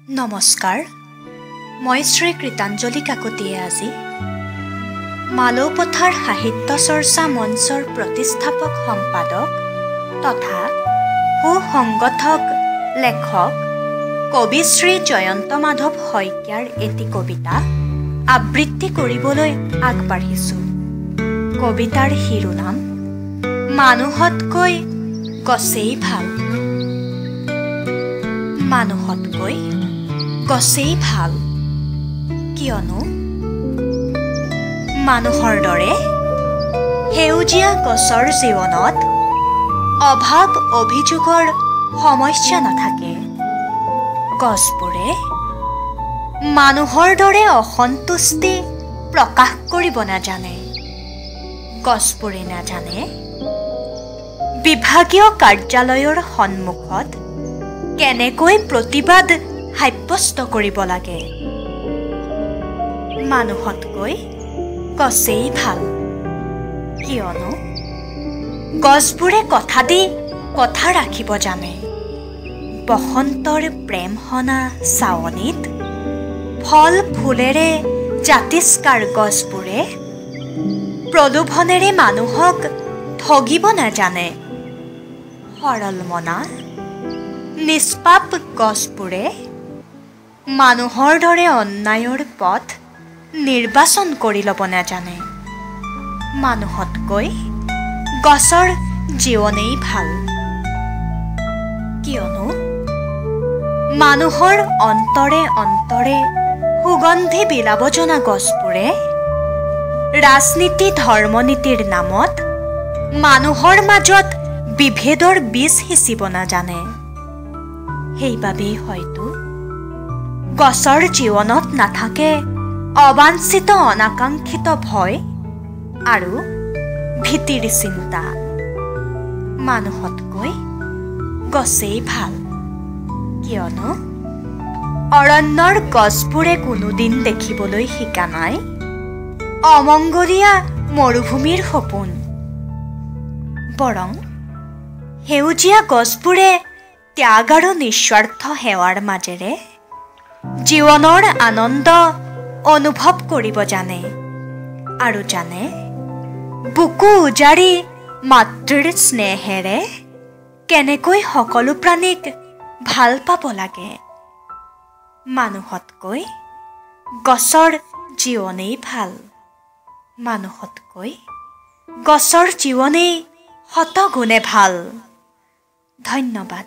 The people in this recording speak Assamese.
নমস্কাৰ, মই শ্ৰী কৃতাঞ্জলি কাকতিয়ে আজি মালৌপথাৰ সাহিত্য চৰ্চা মঞ্চৰ প্ৰতিষ্ঠাপক সম্পাদক তথা সুসংগঠক লেখক কবি শ্ৰী জয়ন্ত মাধৱ শইকীয়াৰ এটি কবিতা আবৃত্তি কৰিবলৈ আগবাঢ়িছোঁ। কবিতাৰ শিৰোনাম মানুহতকৈ গছেই ভাল। মানুহতকৈ গছেই ভাল, কিয়নো মানুহৰ দৰে সেউজীয়া গছৰ জীৱনত অভাৱ অভিযোগৰ সমস্যা নাথাকে। গছবোৰে মানুহৰ দৰে অসন্তুষ্টি প্ৰকাশ কৰিব নাজানে। গছবোৰে নাজানে বিভাগীয় কাৰ্যালয়ৰ সন্মুখত কেনেকৈ প্ৰতিবাদ সাব্যস্ত কৰিব লাগে। মানুহতকৈ গছেই ভাল, কিয়নো গছবোৰে কথা দি কথা ৰাখিব জানে। বসন্তৰ প্ৰেম সনা চাৱনিত ফল ফুলেৰে জাতিষ্কাৰ গছবোৰে প্ৰলোভনেৰে মানুহক ঠগিব নাজানে। সৰল মনা নিষ্পাপ গছবোৰে মানুহৰ দৰে অন্যায়ৰ পথ নিৰ্বাচন কৰি ল'ব নাজানে। মানুহতকৈ গছৰ জীৱনেই ভাল, কিয়নো মানুহৰ অন্তৰে অন্তৰে সুগন্ধি বিলাব জনা গছবোৰে ৰাজনীতি ধৰ্মনীতিৰ নামত মানুহৰ মাজত বিভেদৰ বীজ সিঁচিব নাজানে। সেইবাবেই হয়তো গছৰ জীৱনত নাথাকে অবাঞ্ছিত অনাকাংক্ষিত ভয় আৰু ভীতিৰ চিন্তা। মানুহতকৈ গছেই ভাল, কিয়নো অৰণ্যৰ গছবোৰে কোনোদিন দেখিবলৈ শিকা নাই অমংগলীয়া মৰুভূমিৰ সপোন। বৰং সেউজীয়া গছবোৰে ত্যাগ আৰু নিস্বাৰ্থ সেৱাৰ মাজেৰে জীৱনৰ আনন্দ অনুভৱ কৰিব জানে আৰু জানে বুকু উজাৰি মাতৃৰ স্নেহেৰে কেনেকৈ সকলো প্ৰাণীক ভাল পাব লাগে। মানুহতকৈ গছৰ জীৱনেই ভাল, মানুহতকৈ গছৰ জীৱনেই শতগুণে ভাল। ধন্যবাদ।